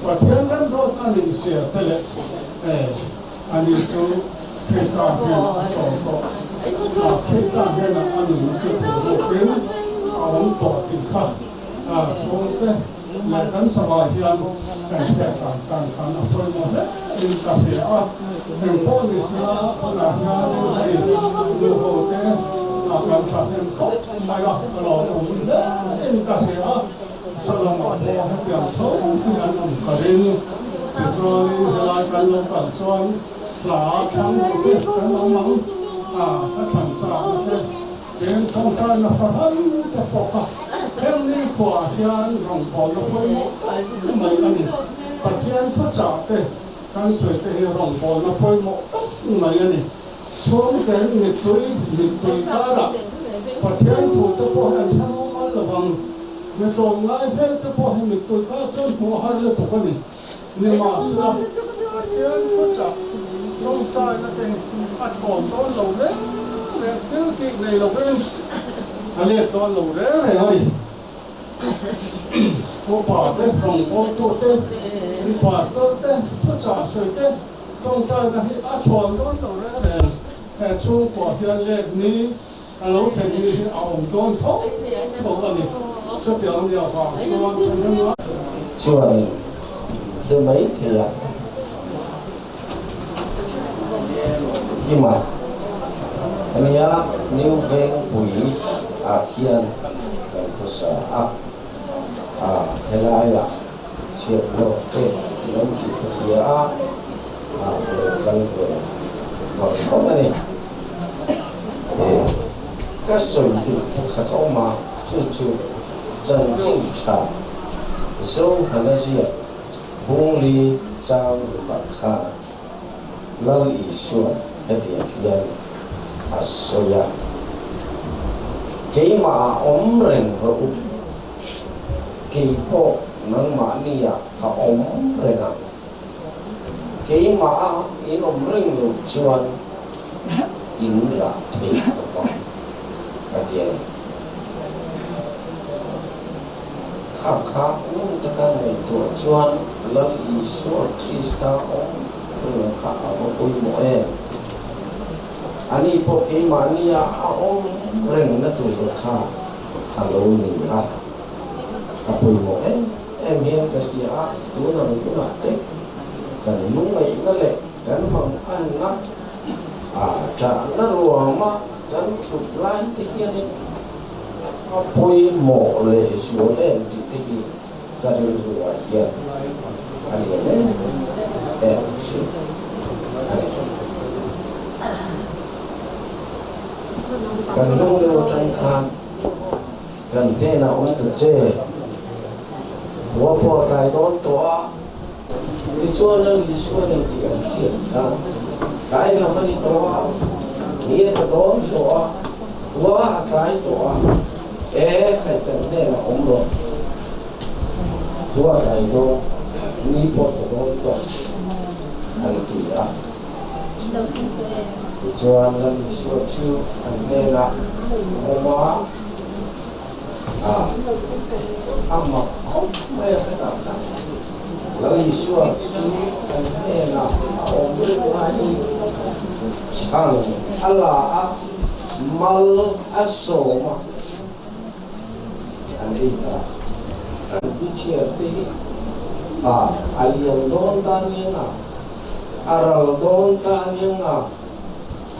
Pathian remruat a nih zia te leh ani chu Krista hnenah a chawl tawh a, Krista hnenah a nunna chu thuruk in a awm tawh tih kha chhungte leh kan savai hian kan hriat tlan tan khan a pawimawh hle in ka hria a. Engpawh ni sela hunah hianin hei nuho te kan thahnem khawp mai a, ka lawmawm hle in ka hria a. Salamah pawh hetiang tho hi an awm ka ring. Tichuanin helai kan lo kal chuan hla thlang te kan awm ang a, ka thlan chakna te, tin tawngtaina fahran te pawh kha hengni khuaah hian rawngbawlna pawimawh tak mai a ni. Pathian thuchah te kan sawi te hi rawngbawlna pawimawh tak mai a ni. Chhungten mittui mittui karah Pathian thu te pawh hi an hre mumal lo vang. Mi tlawmngai hmel te pawh hi mittui kar chuan hmuh a har lutuk a ni. Nimahsela, Pathian thuchah tawngtaina te hi a thlawn dawn lo reng reng, thil tih nei lovin a let dawn lo reng reng a ni. Upa te, rawngbawltu te, pastor te, thuchah sawi te, Tawngtaina hi a thlawn dawn lo reng reng. He chhungkua hian let ni a lo thlen ni hi a awm dawn tho tho a ni. Chutiang nia vang chuan thahnem ngai. Chuanin hre mai thei a Kima ania New Vengpui ah khian kan khawsa a, a helaiah Chhiat lawk te lo tih ka hria a, ah ka lo kal ve vang vang a ni. E, ka sawi duh pakhat a awm a, chu chu chanchin tha Zohana ziak Bungli chang rukah khan Lal Isuan hetiang hian a sawi a, Keimah ah awm reng rawh u. Kei pawh nangmahnia ka awm reng ang. Keimah a in awm reng loh chuan in rah thei lo vang, a ti a ni. Kha kha ngun taka ngaihtuah chuan Lal Isua Krista awm reng kha a va pawimawh em? Ani pawh keimahnia a awm rengna tur kha a lo ni a, a pawimawh em em hian ka hria a, tun ang hunah te kan lungngaihna leh kan manganna a ṭahna ruama kan ṭhut lai te hianin a pawimawh leh zual em tih te hi ka rilruah hian a lian em em ṭhin a ni. Kan hnung deuh atang khan kan hnenah awm ta che, khua pawh a tlai dawn tawh a, tichuan Lal Isua nei tih an hriat khan tlai lam a ni tawh a, ni a tla dawn tawh a, khua a tlai tawh a, e khai kan hnenah awm rawh, khua a tlai dawn, ni pawh a tla dawn tawh an ti a. Tichuan, Lal Isua chu an hnenah a awm a, a a mak khawp mai a khatah khan. Lal Isua chu an hnenah a awm reng laiin chhang a la a, mal a sawm a, an ei ta. An pichhiar te hi a a lian dawn ta aniang a. A ral dawn ta aniang a,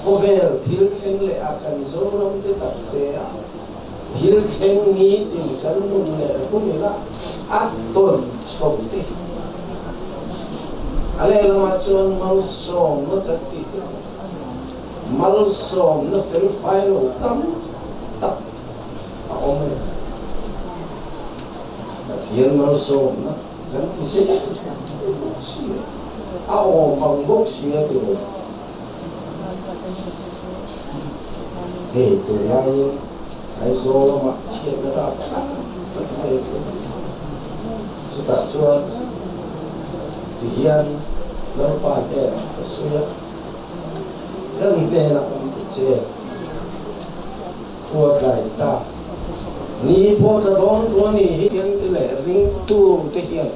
khawvel thil thleng leh a kan Zoram te tak te a thil thleng ni tin kan nun leh hun ila a tawn chho te hi. A lehlamah chuan malsawmna kan tih te pawh malsawmna fel fai lo tam tak a awm a ni. Pathian malsawmna. Kan ti zet bawk si a, a awm ang bawk si a ti lo. Hei tunlaiin Aizawl lamah chhiatna rap thlak tak mai a thleng a, chutah chuan tihian Lalpa hnenah ka sawi a, kan hnenah awm ta che, khua tlai ta. Ni pawh tla dawn tu a ni hi. Thiante leh ringtu te hian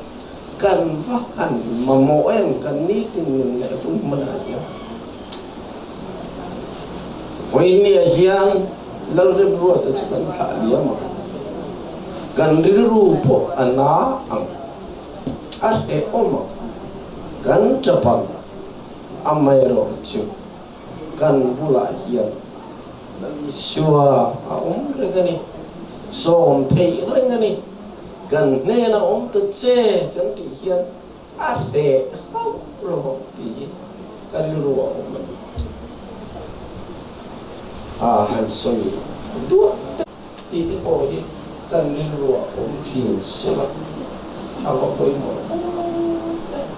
Kan va han mamawh em kan nitin nun leh hun hmanah hian. Vawinia hian Lalremruata chu kan thlah liam ang. Kan rilru pawh a na ang, a hrehawm ang, kan tap ang, amaherawhchu kan bulah hian Lal Isua a awm reng a ni, sawm theih reng a ni. Kan hnena awm ta che kan tih hian a hreh hauh lo vang tih hi ka rilru a awm a ni. A han sawi duah te tih te pawh hi kan rilru a awm thin sela a va pawimawh em em.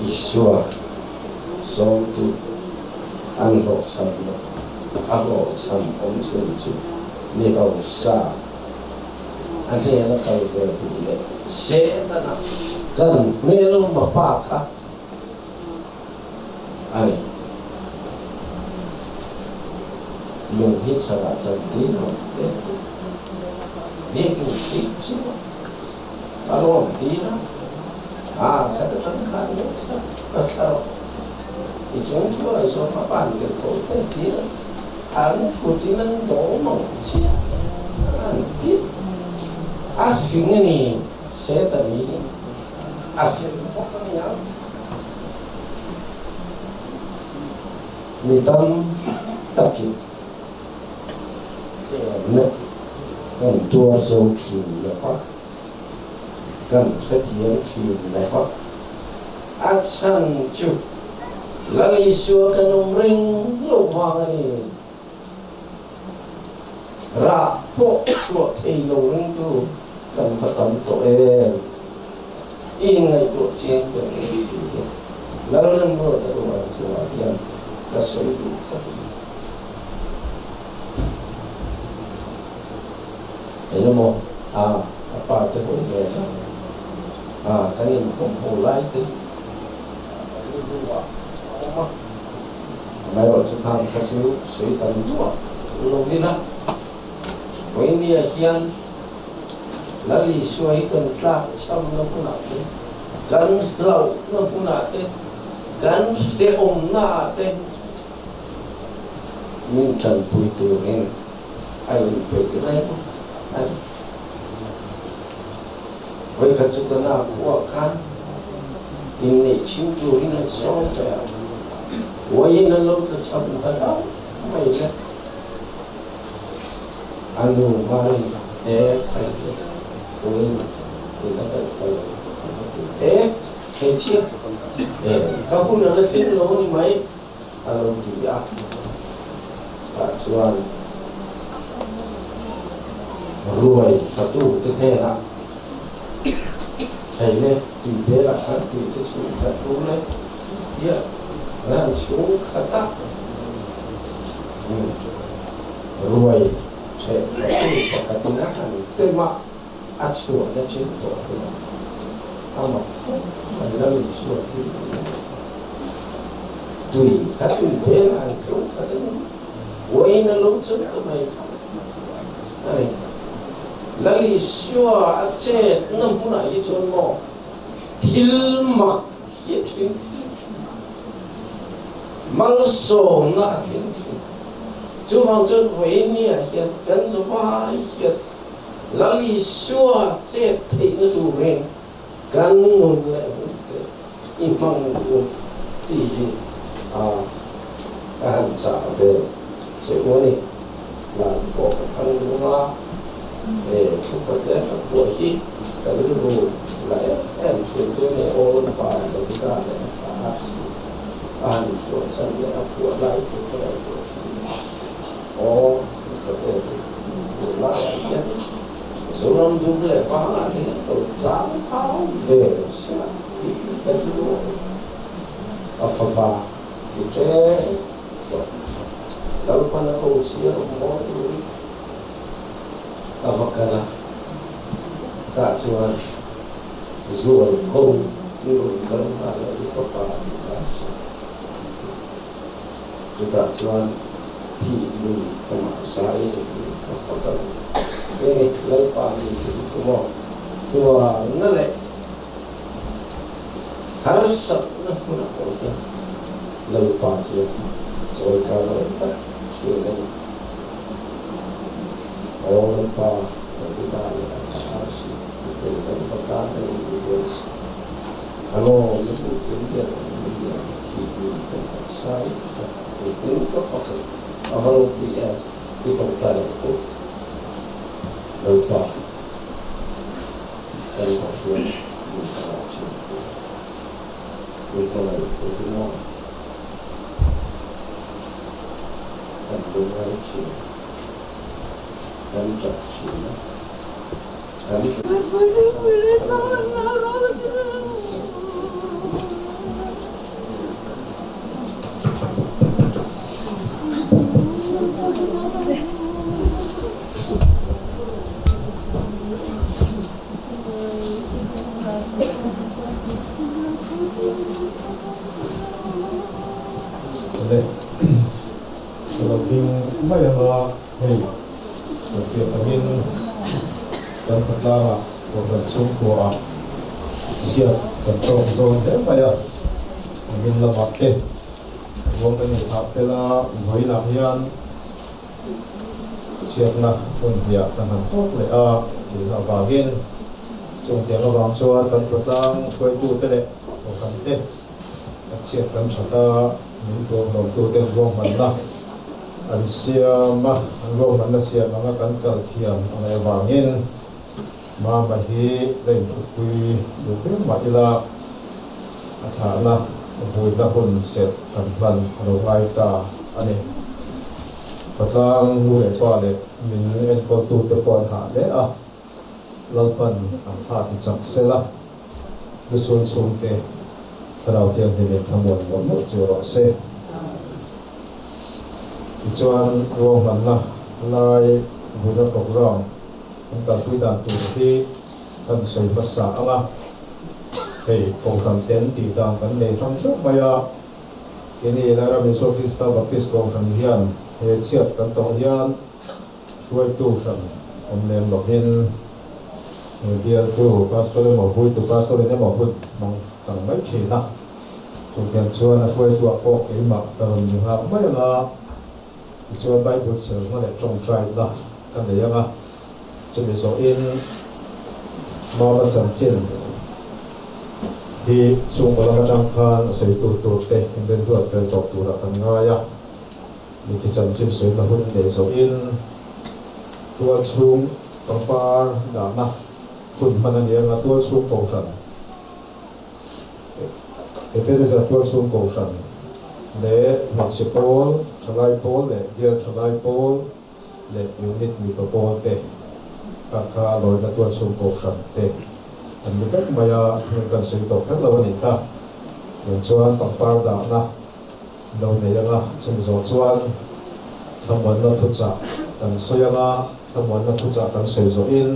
Isua sawmtu an hlawhchham lo, a hlawhchham awm chhun chu mi hausa a hnena kal ve duh leh Setana kan hmelma pa kha a ni. Lung hi chhanah chan tir lo teh chu biakin chhip chhip a. A lawm tir a, a khat atang khan nasa ka thla rawh. I chung thu an sawm a pan tir ko te tir a, an kut in an dawm ang chiah an ti. A fing a ni, Satan hi a fing bawk a nia. Mi tam takin Hriatna kan tuar zo thin lo va, kan hrethiam thin lo va. A chhan chu Lal Isua kan awm reng lo vang a ni. Rah pawh chhuah thei lo ringtu kan va tam tawh em? I inngaihtuah chiang teh ang tih hi Lalremruata rual chungah hian ka sawi duh khawp a ni. Eng emaw a a pa te ho nen a a kan inkawm ho lai te kan rilru ah a awm a, amaherawhchu khang kha chu sawi tam duah lo ila Vawinia hian Lal Isua hi kan tlak chhamna hmunah te, kan hlauhna hmunah te, kan hrehawmnaah te min tanpui turin a inpeih reng a ni. Vawikhat chu ka na khuah khan inneih chhim turin an sawm ve a, uaiin an lo tla chham ta hlauh mai le. A nu Mari he khai hi uiin in a daih ta lo a va ti e, hmeichhia e ka hun a la thleng lo a ni mai a lo ti a, tah chuan ruai fatu te hnenah thei le tui belah khan tui te chhung khat tur le tia an han chhung khat a. Ruai hreh fatu pakhatin a han tem a, a chhuahna chin tawh hunah amah phawt an lo insuat thil tih a ni. Tui kha tui bel an tlung khat a ni. Uain a lo chawm ta mai kha a ni. Lal Isua a chetna hmunah hi chuan maw thil mak hi a thleng thin thin. Malsawmna a thleng thin. Chuvang chuan vawinia hian kan zavai hian Lal Isua chet theihna turin kan nun leh hun te i hmang u tih hi a ka han chah ve che u a ni. Hlan pawh ka thlang lung a, he thupa te ka phuah hi ka rilru la em em thin tu nia aw pa Davida leh a fa Arsi a han phuah chhan leh a phuah lai tur ka ngaihtuah thin a, aw thupa te chu phuah laiah hian Zoram dum leh vangah te hian ka lo tlang au ve sela tih hi ka rilru a awm a fapa ti ṭep tawh. Lalpan a ko si a rawn mawi turin a va kal a, tah chuan zual ko i rawn kal nghal a, i fapa a ti ta si. Chutah chuan thih lui kawngah zai engin ka va kal. Kei Lalpa mi te hi chu maw tuarna leh harsatna hmunah pawh hian Lalpa hian chawi kar a rawn vat thin a ni. Aw Lalpa, Davida leh a thlah arsi i fel Lalpa tan a in i buaitsak. Ka lawm na tur fel ber ang mai a thih ni kan taksa i tak engtin ka fak ang a va ropui em i tawngtai ang u Lalpa kan Pathian min hmangaih thin tu min hmangaih te hi maw kan lungngai thin kan tap thin a kan Awle, ka lo ding mai anga hei ka hriat angin kan khawtlangah Kohhran chhungkua ah chhiat kan tawk zawn hle mai a, nimin lamah te ruang kan inthah fel a, vawiinah hian chhiatna hun hniah kan han tawk leh a, thihna avangin chung tiang avang chuan kan khawtlang hruaitute leh Kohhran te kan chhiat kan that a, min tuamhlawmtuten ruahmanna an siam a, an ruahmanna siam anga kan kal thiam a ngaih avangin Mama hi la inthutpui duh viau mah ila a thlahna vuina hun serh kan hman a lo ngai ta a ni. Khawtlang nu leh pa leh min enkawltute pawh an hah hle a, Lalpan an thla ti chak sel a, lusun chhungte Thlarau Thianghlimin thlamuan mawlh mawlh chu rawh se. Tichuan ruahmanna lai vuina programme Kan kalpui dan tur hi kan sawi hmasa ang a, hei Kohhran ten tih dan kan nei hrang hreuh mai a, keini Lairam Isua Krista Baptist Kohhran hian he chhiat kan tawh hian hruaitu hran awm lem lovin he bialtu Pastor emaw vuitu Pastor in emaw hun hmang tang mai thin a, chutiang chuan a hruaituah pawh keimah ka rawn ni nghal mai ang a. Tichuan Bible chhiar hma leh tawngtaina ka nei ang a, chumi zawhin Mama chanchin hi chhungkaw lam atang khan a sawitu tur te inrinruat fel tawp turah kan ngai a, mithi chanchin sawina hun nei zawhin tual chhung pangpar dahna hun hman a ni ang a, tual chhung kohhran. Ebenezer tualchhung kohhran leh hmeichhe pawl, thalai pawl leh bial thalai pawl leh unit mipa pawl te kha kha lawina tualchhung kohhran te an ni vek mai a, hming kan sawi tawh kher lo a nih kha. Tiang chuan pangpar dahna lo nei anga chumi zawh chuan thlamuanna thuchah kan sawi anga thlamuanna thuchah kan sawi zawhin,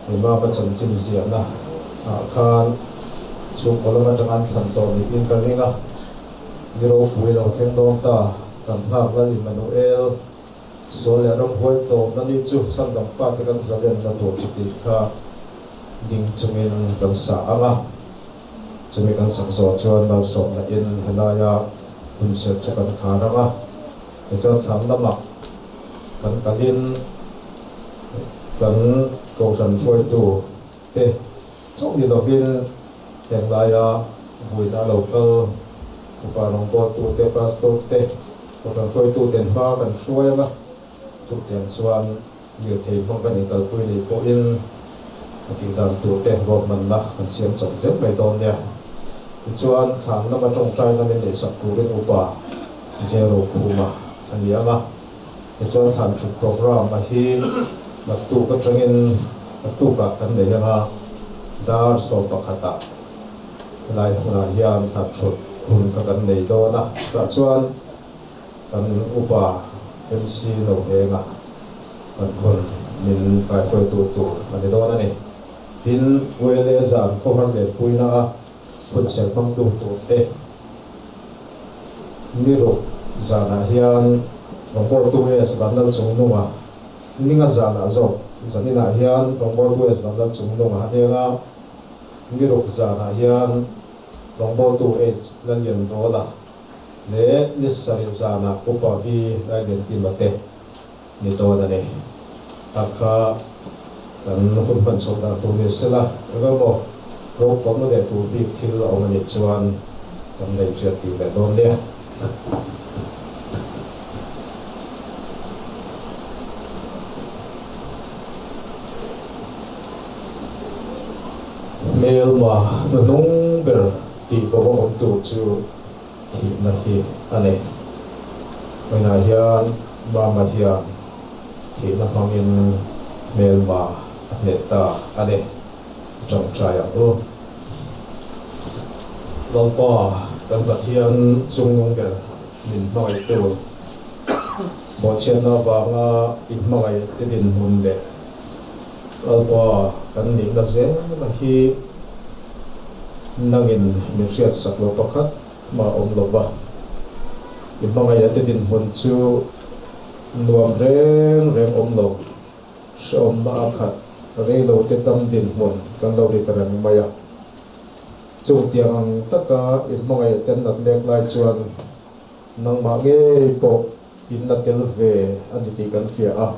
Mama chanchin ziahna ah khan chhungkaw lam atanga an thlan tawh niin ka ring a, ni ropui lo thleng dawn ta, kan nghak Lal Immanuel, sual leh ramhuai tlawmna ni chu chhandam fate kan zalenna tur chu tih kha ding chungin kan sa ang a, chumi kan sak zawh chuan malsawmna in helaia hun serh chu kan khar ang a, tichuan thlan lamah kan kalin. Kan Kohhran hruaitu te chauh ni lovin heng laia vuina lo kal upa rawngbawltu te, pastor te, Kohhran hruaitu ten hma kan hruai ang a, chutiang chuan lirthei hmang kan inkalpui nih pawhin a tihdan tur te ruahmanna kan siam chawp zel mai dawn nia. Tichuan thlan lama tawngtaina min neihsak turin upa Zero Khuma a ni ang a. Tichuan thlan thut program a hi naktuk atangin naktukah kan nei ang a, dar 11 ah helai hmunah hian thlan thut hun kha kan nei dawn a, chutah chuan kan upa MC lo heng a kan hun min kaihruaitu tur a ni dawn a ni. Tin, ULA zan khawhar lenpuina a hun serh hmangtu tur te, Ni ruk zanah hian Rawngbawltu AS Vanlal Chungnunga ninga zanah zawk Zaninah hian rawngbawltu H Vanlalchungnunga a hneng a, niruk zanah hian rawngbawltu H Lalliandawla leh ni sarih zanah Upa V Lailentima te ni dawn a ni. A kha kan hun hman chhoh dan tur ni sela, eng emaw ropawmna leh tur bik thil a awm a nih chuan kan lei hriat tir leh dawn nia. Hmelma hnuhnung ber tih bawk a awm tur chu thihna hi a ni. Vawiinah hian Mama hian thihna hmangin hmelma a hneh ta a ni. Tawngtai ang u. Lalpa kan Pathian chungnung ber min hmangaihtu, bawhchhiatna avanga i hmangaih te dinhmun leh Lalpa kan nihna zela hi nangin min hriatsak lo pakhat mah awm lo va. I hmangaih te dinhmun chu nuam reng reng awm lo. Hrehawmna a khat reilo te dam dinhmun kan lo ni ta reng mai a. Chutiang ang taka i hmangaih ten nat mek lai chuan nangmah ngei pawh in la tel ve a ni tih kan hria a.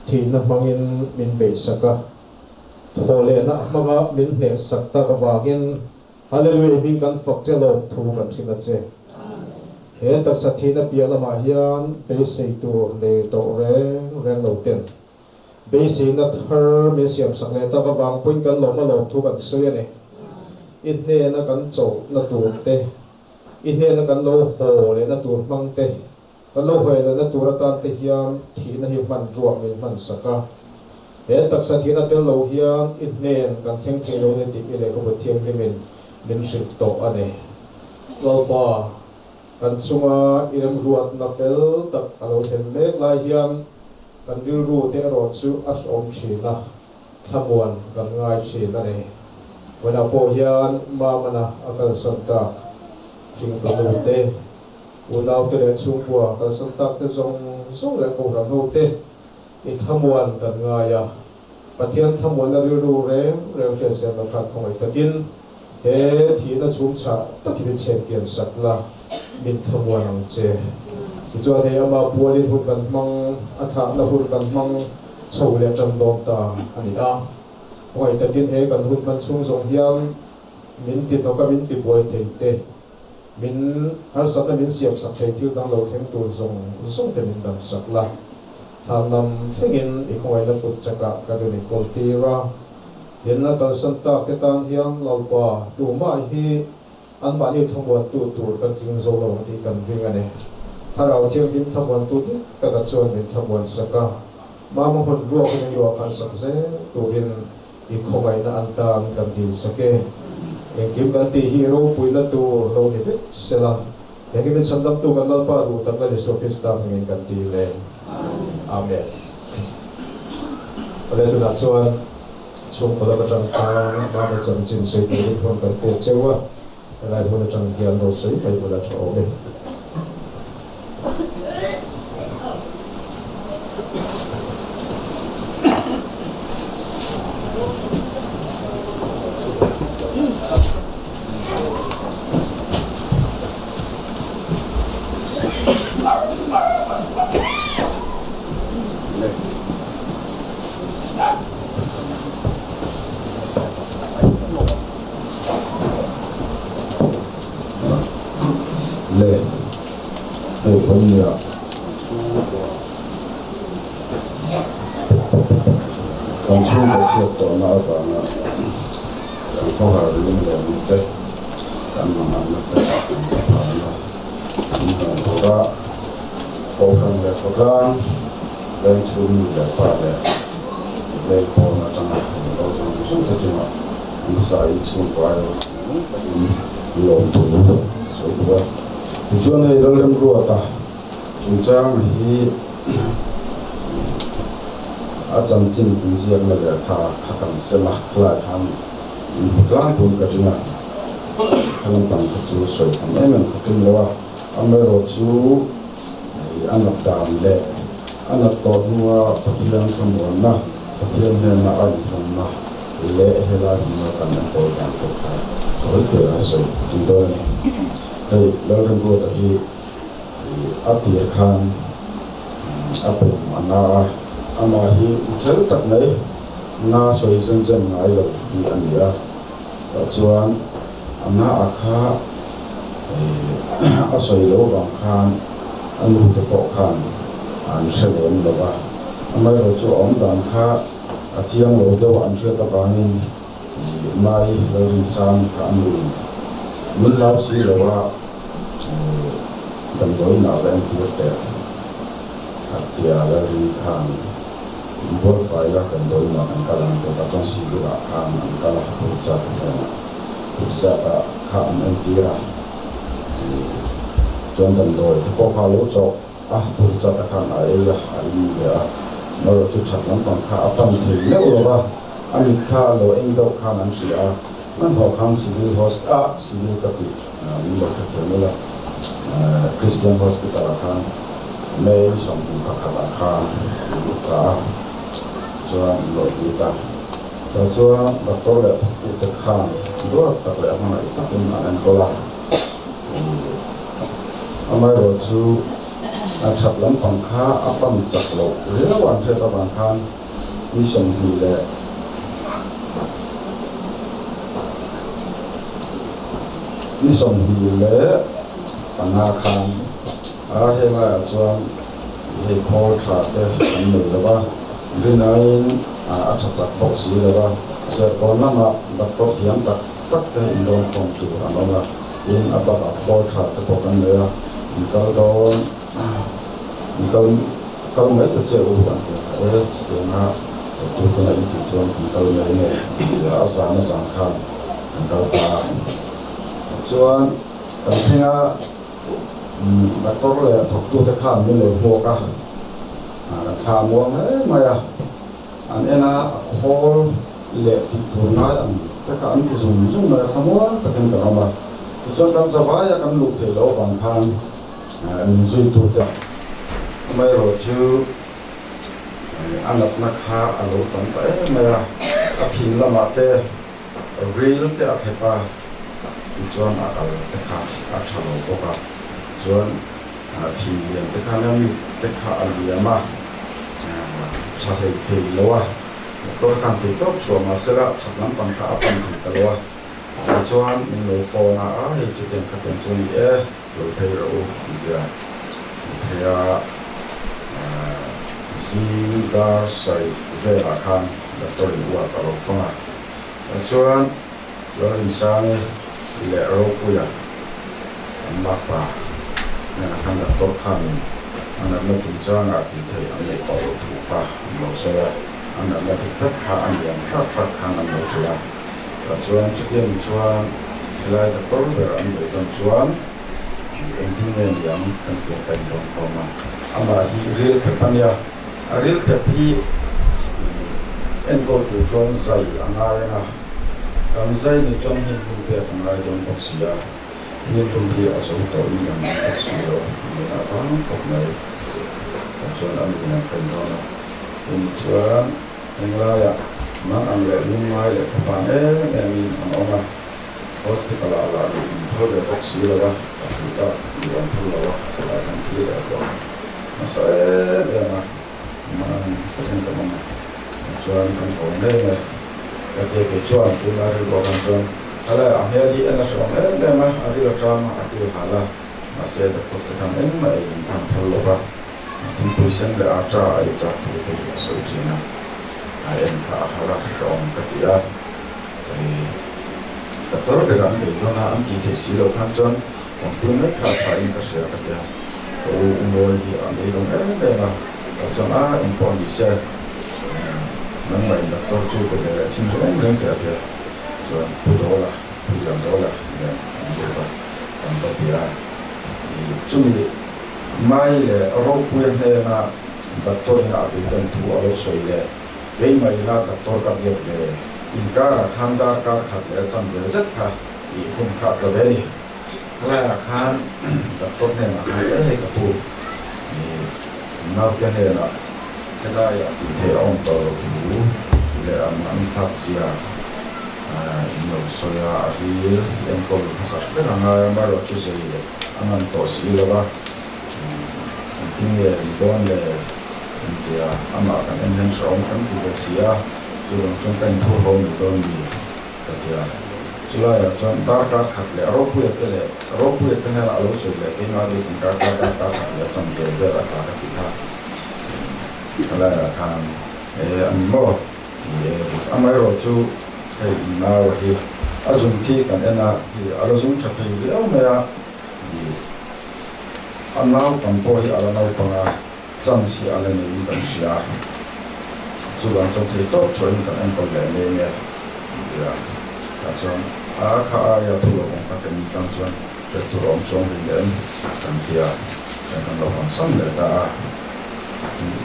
Thihna hmangin min beihsak a, thawhlehna hmanga min hnehsak tak avangin Hallelujah hming kan fak che lawm thu kan hrilh a che. He taksa thihna piah lamah hian beisei tur nei tawh reng reng lo ten beiseina thar min siamsak leh tak avang pawhin kan lawm a lawm thu kan sawi a ni. I hnena kan chawlhna tur te, i hnena kan lo haw lehna tur hmang te, Kan lo hawi lehna tur atan te hian thihna hi hmanruah min hmansak a. He taksa thihna tel lo hian i hnen kan thleng thei lo ni tih i lehkhabu thianghlimin min hrilh tawh a ni. Lalpa, kan chunga i remruatna fel tak a lo thlen mek lai hian kan rilru te erawh chu a hrehawm thin a, thlamuan kan ngai thin a ni. Vawiinah pawh hian Mamana a kalsan tak hringtu nu te, Unaute leh chhungkua kalsan tak te zawng zawng leh kohhran ho te i thlamuan kan ngai a, Pathian thlamuanna rilru reng reng hriatsiam lo khan khawngaih takin he thihna chhum chhah takin i chhem kian sak la, min thlamuan ang che. Tichuan hei ama pualin hun kan hmang, a thahna hun kan hmang chho leh tan dawn ta a ni a. Khawngaih takin he kan hun hman chhung zawng hian min ti hnawk a, min ti buai thei te. Min harsatna min siamsak thei thil dang lo thleng tur zawng zawng te min damsak la. Thlan lam thlengin i khawngaihna kut chakah ka rin i kawl tir a. Inla kalsan tak te tan hian Lalpa tumah hi anmahni thlamuantu tur kan tling zo lo ang tih kan ring a ni. Thlarau Thianghlim thlamuantu dik taka chuan min thlamuansak a, Mama hmun ruak in ruah khan sak zel turin I khawngaihna an tan kan dilsak e. Engkim kan tih hi ropuina tur lo ni vek sela, engkim in chhandamtu kan Lalpa duh tak Lal Isua Krista hmingin kan ti le. Amen. Awle tunah chuan chhungkaw lam atang khan Mama chanchin sawi turin hun kan pek cheu a, helai hmun atang hian lo sawi mai bula tha awm e. Le hei pawn nia chhungkua kan chhungkaw chhiat tawhna avanga kan khawhar lunglenna te kan manganna te kan thlaphana min hmuh tura Kohhran leh khawtlang veng chhung nu leh pa leh veng pawn atanga lo zawng zawng te chungah hmasa in chhungkua erawh nung takin lawmthu sawi duh a. Tichuan hei Lalremruata chungchang hi a chanchin inziakna lehkha kha kan sem a, khalai khan min hmu tlangpui ka ring a, kha lampang kha chu sawi tham em em kha tum lo a, amaherawhchu a nat dan leh. A nat tawh hnua Pathian thlamuanna, Pathian hnena a inhawnna leh helai hmuna kan enkawl dan te kha tawi te a sawi tum dawn a ni. Hei Lalremruata hi a tir khan a pum a na a, amah hi mi chhel tak mai, na sawi zen zen ngai lo hi a ni a, tah chuan a na a kha a sawi lo vang khan a nu te pawh khan an hre lem lo va, amaherawhchu a awm dan kha a chiang lo deuh an hriat avangin Mai Lalrinsang kha a nu in min hlau si lo a, damdawiin ah va entir teh a tia Lalrin khan Bualfai la damdawiin ah kan kal ang tih tak chuan Civil ah khan an kal a, Purchak hnenah Purchak ah kha an entir a, chuan damdawi te pawh kha a lo chawh a, Purchak a khan a ei a, a in ve a, erawh chu that lampang kha a pan thei meuh lo va, a mit kha a lo eng deuh khan an hria a. Hmanhmawh khan Civil Hosp ah Civil ka tih min lo hrethiam ula, Christian Hospital ah khan May 21 ah khan an lut ta a, chuan an lo lut a. Tah chuan doctor leh thawktute khan duat tak leh hmangaih takin an enkawl a. Amaherawhchu a that lampang kha a pan chak loh riau an hriat avang khan Ni 20 leh ni 25 khan a helaiah chuan hei khawl tha te kan nei lo va, rinaiin a tha chak bawk si lo va, Serkawn lamah doctor thiam tak tak te inrawn khawm tur an awm a, tin a bakah khawl tha te pawh kan nei a, in kal dawn in kal. Kal mai ta che u an ti a, e chutianga tu te in tih chuan kan kal mai nge an ti a, a zan a zan khan kan kal ta a. Chuan kan thleng a, doctor leh thawktu te khan min lo hmuak a, kan thla a muang hle mai a, an en a, a khawl leh tih tur ngai ang te kha an ti zung zung mai a, thla muang takin kan awm a. Tichuan kan zavai a kan luh theih loh avang khan Min zuitute amaherawhchu a natna kha a lo tam ta em mai a, a thin lamah te ril te a thlep a, tichuan a kal te kha a tha lo bawk a, chuan thin lian te khan a mit te kha a liam a, tha hlei thei lo a, doctor khan thei tawp chhuah mahsela that lampang kha a pan thei ta lo a, tichuan min lo phone a, a hei chutiang khatiang chu a ni e. Lo thei rawh u an ti a, an thei a, zing dar sarih velah khan doctor in uar ka lo fang a, chuan Lalrinsangi leh Ropuia an makpa hnenah khan doctor khanin a natna chungchangah tih theih an neih tawh loh thu kha an lo sawi a, a natna dik tak kha a niam hrak hrak khan an lo hrilh a. Tah chuan chutiang chuan helai doctor ber an beih dawn chuan engtin nge ni ang kan ti a ka inrawn khawm a, amah hi ril thlep a nia, a ril thlep hi enkawl tur chuan zai a ngai ang a, kan zai ni chuan hnim hlum pek a ngai dawn bawk si a, hnim hlum hi a zo tawh in kan awm bawk si lo, min a vang khawp mai. Tah chuan a ni ang ka inrawn a, tuni chuan. Englaiah nang ang leh lungngai leh thlapan em em in an awm a, hospital ah lah luh in phal ve bawk si lo a, ka hrilh tak luh an phal lo a, helai kan thlir leh tawh a, nasa em em a, mang takin kan awm a, chuan kan haw ngei nge ka tia kei chuan tuna rilru atang chuan helai ah hmel hi en a hrehawm em em a, a ril atang a ti hal a, mahse doctor te khan engmah ei in khan phal lo va. Thingpui sen leh aṭa a ei chak thu te hi a sawi ṭhin a, a en kha a har a, hrehawm ka ti a. Hei ka tawr ber an bei dawn a, an tih theih si loh khan chuan awmpui mai kha a tha in ka hria ka ti a. Ka u Umawi hi a nei lawng em em a, tah chuan a engpawh a ni se, nangmah in doctor chu be ve leh chhin reng reng teh a ti a. Chuan Pu Dawla, Pu Lian Dawla nen an lut a, kan va bia a. Chumi Mai leh Ropuia hnena doctor in a beidawn thu a lo sawi leh, Keimah ina doctor ka biak ve inkarah khan darkar khat leh a chan vel zet kha tih hun kha a tla ve a ni. Helaiah khan doctor hnenah khan e hei ka pu, Naute hnenah helaiah tih theih a awm tawh loh thu leh an an thlak zia in lo sawi a, a ril enkawl hmasak ber a ngai a, amaherawhchu zei a ngam tawh si lo a, engtin nge ni dawn le engtia amah kan en hian hrehawm kan ti ve si a, chuvang chuan ka inphur ho mai dawn ni ka ti a. Chulaiah chuan darkar khat leh Ropuia te leh Ropuia te hnenah a lo sawi leh keimah biakin darkar darkar khat leh a cham ve vel a tla ka ti kha helaiah khan e a ni maw ni e amaherawh chu hei innau a hi a zung khi kan en a hi a la zung tha thei viau mai a i a naupang pawh hi a la naupang a chance hi a la neiin kan hria a, chuvang chuan thei tawp chhuahin kan enkawl leh leng e ti a, tah chuan a kha aia thu lo awm kha keini tlang chuan hriat tur a awm chuang rih lem kan ti a, kan kan lo hawn leh ta a.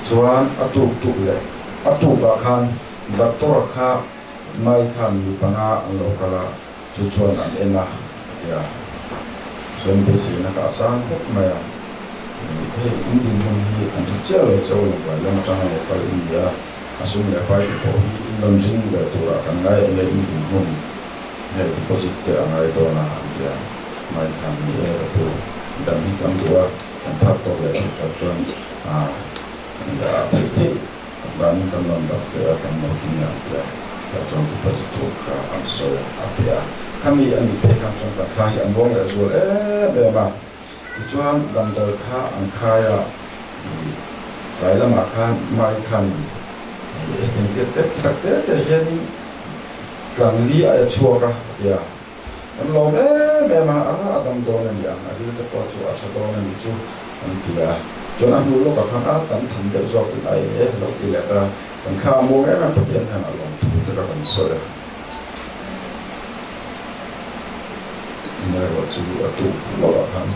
Chuan a tuk tuk leh a tukah khan doctor kha mai khan mi panga an lo kal a, Chu chuan an en a, a ti a. Chuan beiseina kha a sang khawp mai a. Hei, in dinhmun hi an hre chiah lo che u lo vai lam atanga lo kal in ni a, a sum leh pai te pawh hi in rawn ring ve turah kan ngai eng nge in dinhmun hei deposit te a ngai dawn a, an ti a. Mai khan ni e ka pu, dam hi kan duh a, kan phak tawk leh theih tak chuan a theih theih. Vanin kan rawn dap ve a, kan mawh king ang tia tah chuan deposit tur kha an sawi a, a pe a. Khami a nih phei khan chuan kan thla hi an ruang leh zual em em a. Tichuan damdawi kha an khai a, tlai lamah khan mai khanin hetiang te te tak te te hianin tlang li a e chhuak a, a ti a. Kan lawm em em a, a a dam dawn a ni ang, a ril te pawh chu a tha dawn a ni chu kan ti a. Chuan a hnu lawkah khan a tam tham deuh zawkin a e lo ti leh ta, kan thla a muang em em Pathian hian a lawm thu te kha kan sawi a. Amaherawh chu a tuk lawkah khan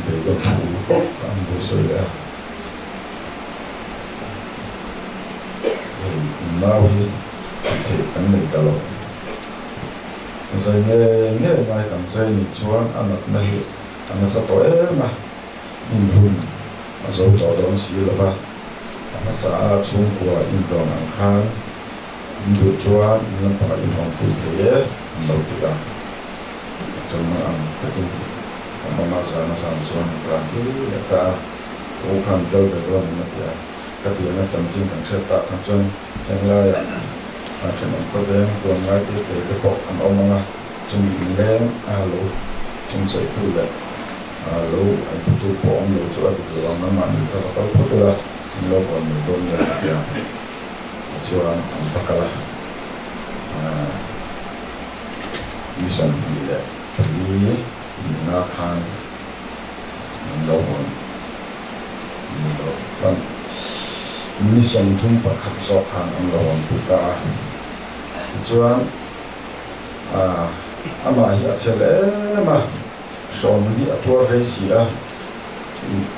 beidawn thu bawk an lo sawi leh a. Hei nau hi tih theih kan nei ta lo. Zai nge nge ngai kan zai nih chuan a natna hi a nasa tawh em a, inhlum a zo tawh dawn si lo va. A hmasa a chhungkua inrawn ang khan in duh chuan in lampangah in hawn pui thei e an lo ti a. Chawlhna ang takin kan awm a, zan a zan chuan an tlan hle leh ta a. Ka u khan tel ve dawn in a ti a, ka pianna chanchin kan hriat tak khan chuan henglaiah a thenawm khawveng tuan ngai te te te pawh an awm ang a, chumi inleng a lo chungchaitu leh lo an phutu pawh awm lo chu a dik lo ang, nangmahni kha va kal phawt ula, in lo hawn mai dawn nia ka ti a, tichuan an va kal a, ni 24 nihna khan. An lo hawn ni lo pan ni 31 zawk khan an lo hawn pui ta a. Tichuan amah hi a chhel em a, hrawm hi a tuar rei si a,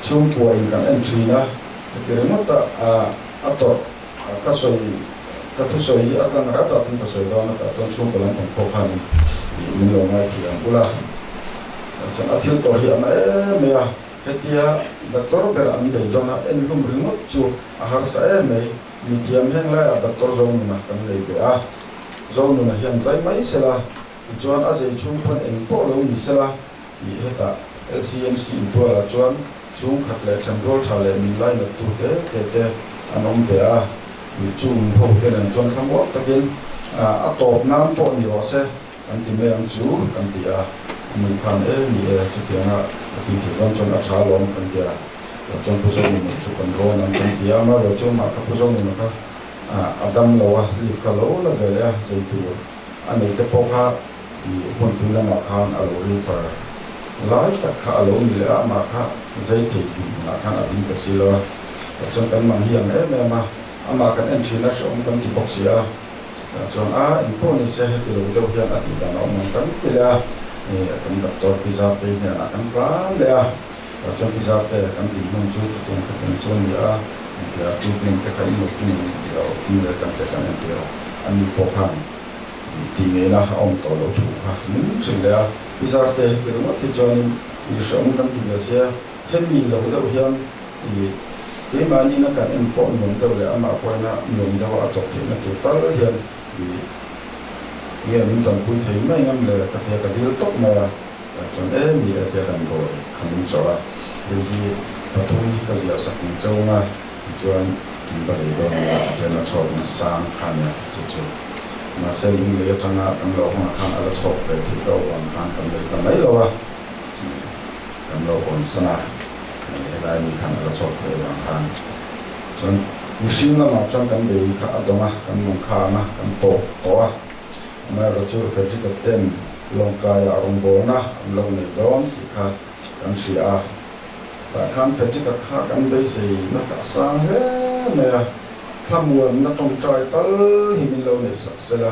chhungkua in kan en thin a, heti ringawt a a tawrh ka sawi ka thusawi hi a tlang rat rat in ka sawi dawn a tah chuan chhungkaw lam pang pawh khan min lo ngaithei ang ula. Chuan a thil tawh hi a na em mai a, hetia doctor ber an bei dawn a, en hlum ringawt chu a harsa em mai. Mithiam heng laiah doctor Zonuna kan nei ve a, Zonuna hian zai mai sela, tichuan a zei chhung pawn eng pawh lo ni sela tih hetah LCMC intualah chuan chhungkhat leh thenrual tha leh min lainattu te te te an awm ve a, chung ho te nen chuan thlamuang takin a tawp nan pawh ni rawh se. Kan ti mai ang chu kan ti a, a nu khan e ni e chutianga a tih theih dawn chuan a tha alawm kan ti a, tah chuan Pu Zonuna chu kan rawn ang kan ti a, amaherawh chu amah kha Pu Zonuna kha a dam lo a, leave kha lo la ve leh a, zei tur a nei te pawh kha i hmunpui lamah khan a lo refer lai tak kha a lo ni leh a, amah kha zei thei tih hmunah khan a ding ta si lo a, tah chuan kan mang hi ang em em a, amah kan en thin a hrehawm kan ti bawk si a. Tah chuan a engpawh ni se heti lo deuh hian a tih dan a awm ang kan ti leh a, kan doctor Pi Zartei hnenah kan tlan leh a, tah chuan Pi Zartei kan tih hmun chu chutiang khatiang chu a ni a, engtia treatment te kha in lo tum ang tih a awm leh kan te kan entir a, ani pawh khan tih ngeina a awm tawh loh thu kha min hrilh leh a, Pi Zartei heti ringawt hi chuanin. I hreawm kan ti ve sia, hemi lo deuh hian i keimahni na kan en pawh nuam deuh leh amah pawhina nuam deuha a tawp theihna tur tal hian i nge min tanpui thei mai ngam le ka tia ka dil tawp mai a, tah chuan e ni e tia damdawi kha min chawrh a, hei hi pathum hi ka ziah sak ang chauh a, tichuan min va lei dawn nia a tian a chhawkna sang kha nia chu chu. Mahse lunglei atanga kan lo hawng ah khan a la chhawk ve theih loh avang khan kan lei ta mai lo a, kan lo hawnsan a, helai mi khan a la chhawk theih avang khan chuan mihring lamah chuan kan bei kha a dawng a, kan mawng kha ang a, kan tawp tawh a. Amaherawhchu Frederick-a ten lawngtlaiah rawngbawlna an lo nei dawn tih kha kan hria a, tah khan Frederick-a kha kan beisei na kha a sang hle mai a. Thlamuanna tawngtai tal hi min lo neih sak sela,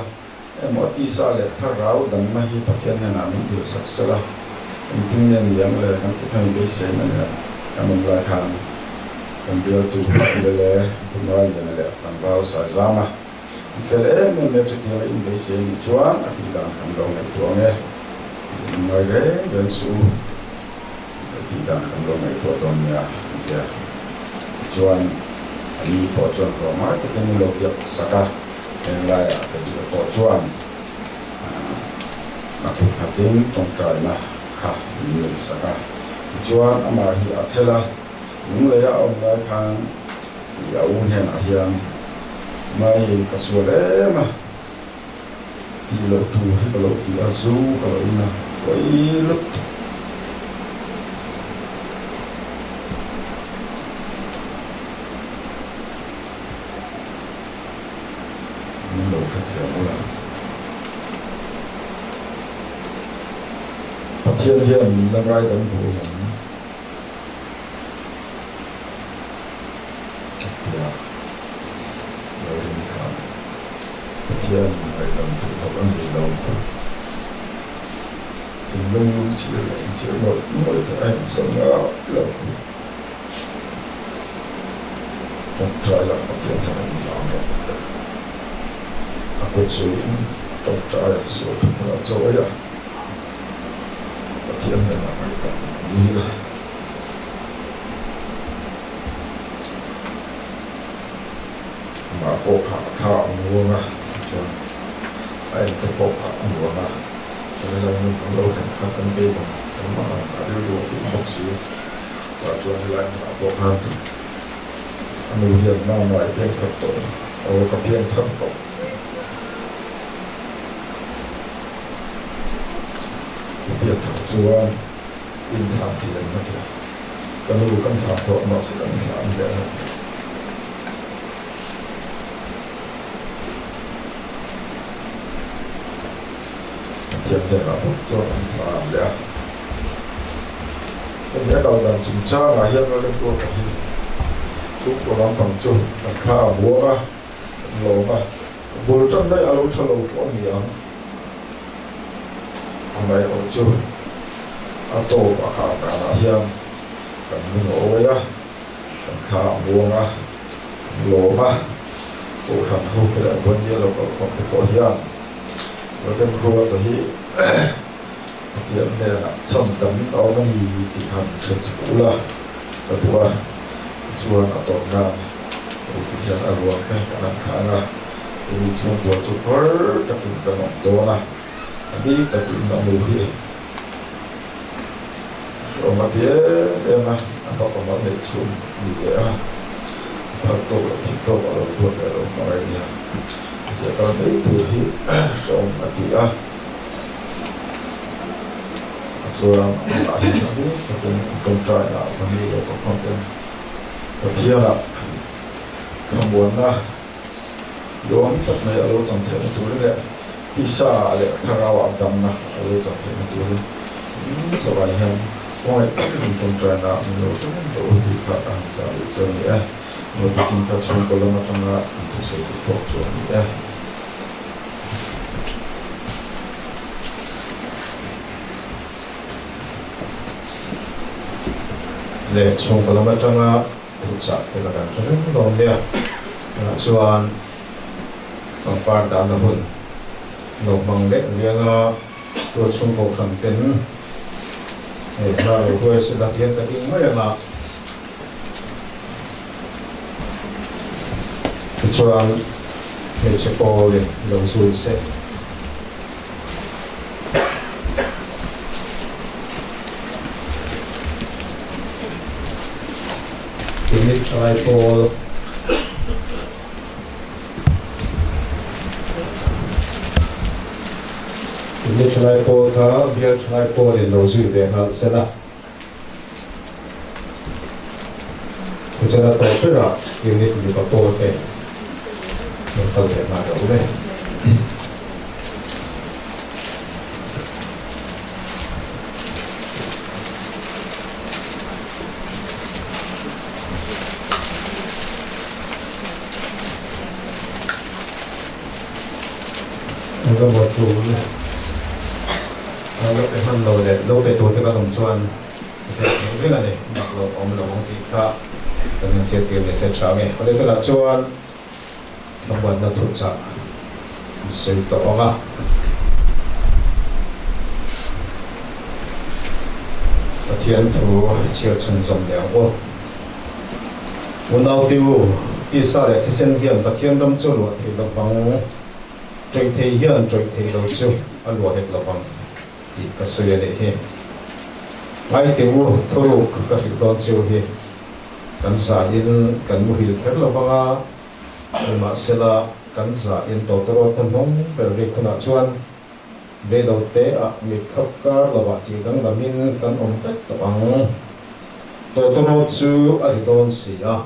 emaw a tisa leh thlarau damna hi Pathian hnenah min dil sak sela, engtin nge ni ang le kan ti khan beiseina nen kan awm lai khan kan bialtu mla Pu Maliana leh tlangval Saizama an fel em em e, chutianga inbeisei anih chuan a tih dan kan lo ngaihtuah ang e, in ngai reng reng suh u, a tih dan kan lo ngaihtuah dawn nia an ti a. Tichuan, a ni pawh chuan hlawhmai takin min lo biak sak a, heng laiah ka duh pawh chuan a kut nghatin tawngtaina kha min neih sak a. Tichuan, amah hi a chel a, lungleia a awm lai khan i a u hnenah hian, Mai, ka sual em a, tih loh tur hi ka lo ti a, zu ka lo in a, pawi lutuk. Min lo hrethiam ula. Pathian hian min la ngaidam duh ang. Tia lo rin kha Pathian ngaihdam theih loh a ni lo. Thinlung lungchir leh inchir mawlh mawlh te a insawm ngap lo. Tawngtai lah Pathian hian a inlam rawh. A kut suiin tawngtai a sual thupui a chawi a, Pathian hnenah ngaihdam a dil a. Amah pawh kha a tha a muang a, chuan a ente pawh kha a nuam a, chuan helai hmun kan lo thlen khan kan beidawng kan hmang ang a rilru a tih bawk si. Tah chuan helai hmunah pawh khan a nu hian mama i piang thar tawh aw ka piang thar tawh. I pian thar chuan inthlan tih an hma tia. Ka nu kan thlah tawh mahse kan thlah an leh lo. Pathian hnenah bawk chuan an thlah an leh a. Hemi a kal dan chungchangah hian Lalremruata hi chhungkaw lampang chu kan thla a buang a, kan lawm a. Bul tan daih a lo tha lo pawh a ni ang. A ngaihawh chu a tawp a khar danah hian kan lung a awi a, kan thla a muang a, kan lawm a, Kohhran ho te leh Vawnia lo kalkhawm te pawh hian Lalremruata hi Pathian hnenah chhan tam a awm a ni tih khan hre chuk ula ka duh a, tichuan a tawp nan Pathian a ruang te kan han thlah ang a. Tuni chhungkua chu phar takin kan awm dawn a, a bik takin a nu hi hrehawm a ti em em a, a fapa mal neih chhun ni leh a, a phar tawk leh thih tawk a lo duat leh lo hmang a nia, tia kal mai tur hi hrehawm a ti a, chuan amah hi a bik takin tawngtaina a hmang leh tawh nghawt em, Pathianah thlamuanna. Duhawm tak mai a lo chang theihna turin leh tisa leh thlarau ah damna a lo chang theihna turin sawlai hian khawngaih takin tawngtaina min lo tum tawh u tih kha ka han chah duh chu a ni e. Mawti chingkhat chhungkaw lam atanga an thusawi duh tawk chu a ni e. Leh chhungkaw lam atanga Thuchah te ka kan hre reng dawn nia. Tunah chuan pangpar dahna hun lo hmang leh riang a, tualchhung kohhran ten Hei hla lo huai se la hian ka ding mai ang a. Tichuan hmeichhe pawlin lo zui se. Unit thalai pawl. Unit thalai pawl kha bial thalai pawlin lo zui ve nghal se la. Tichuan a tawp berah unit mipa pawl te rawn kal ve nghal rawh u le. Eng emaw tul a lo pe hman lo leh lo pe tur te kan awm chuan a theih theih reng a ni, mak lo awm lo ang tih kha kan inhriat tir ni se tha ang e. Awle tunah chuan thlamuanna thuchah an sawi tawh ang a. Pathian thu chhiar chhunzawm leh ang u. Unau tiu, tisa leh thisen hian Pathian ram chu a luah thei lo vang, ṭawih thei hian ṭawih thei lo chu a luah hek lo vang tih ka sawi a nih hi. Ngai teh u, thuruk ka hrilh dawn cheu hi kan zahin kan muhil kher lo vang a, nimahsela kan zahin tawtawrawt hnuhnawng ber rik hunah chuan Velo te ah mit khap kar lo ah tih danglam in kan awm vek tawh ang. Tawtawrawt chu a ri dawn si a.